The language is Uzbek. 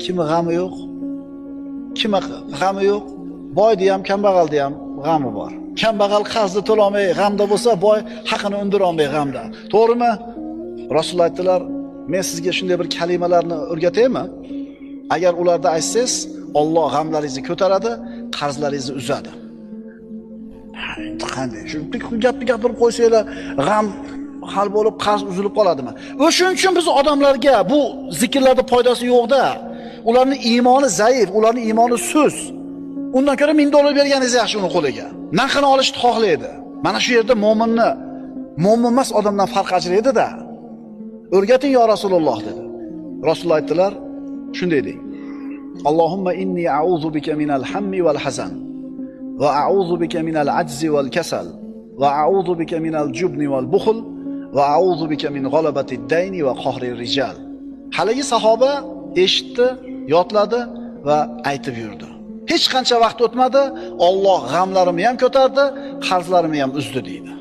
Kimi g'ami yo'q? Kimi g'ami yo'q? Boyni ham, kambag'alni ham g'ami bor. Kambag'al qarzni to'lolmay g'amda bo'lsa, boy haqini undira olmay g'amda. To'g'rimi? Rasululloh aytdilar, men sizga shunday bir kalimalarni o'rgataymi? Agar ularda aytsangiz, Alloh g'amlaringizni ko'taradi, qarzlaringizni uzadi. Endi qanday? Shu gapni gapirib qo'ysanglar, g'am hal bo'lib, qarz uzilib qoladimi? O'shuning uchun biz odamlarga bu zikrlarda foydasi yo'q-da. Ularning iymoni zaif, ularning iymoni suz. Undan ko'ra 1000 dollar berganingiz yaxshi uni qo'liga. Narxini olishni xohlaydi. Mana shu yerda mo'minni mo'min emas odamdan farq ajraydi-da. O'rgating yo Rasululloh dedi. Rasululloh aytdilar, shunday deng. Allohumma inni a'udhu bika minal hammi wal hazan va a'udhu bika minal ajzi wal kasal va a'udhu bika minal jubni wal bukhl va a'udhu bika min g'alabati dayni va qahri rijal. Haligi sahoba eshitdi, yodladi va aytib yurdi. Hech qancha vaqt o'tmadi, Alloh g'amlarimni ham ko'tardi, qarzlarimni ham uzdi deydi.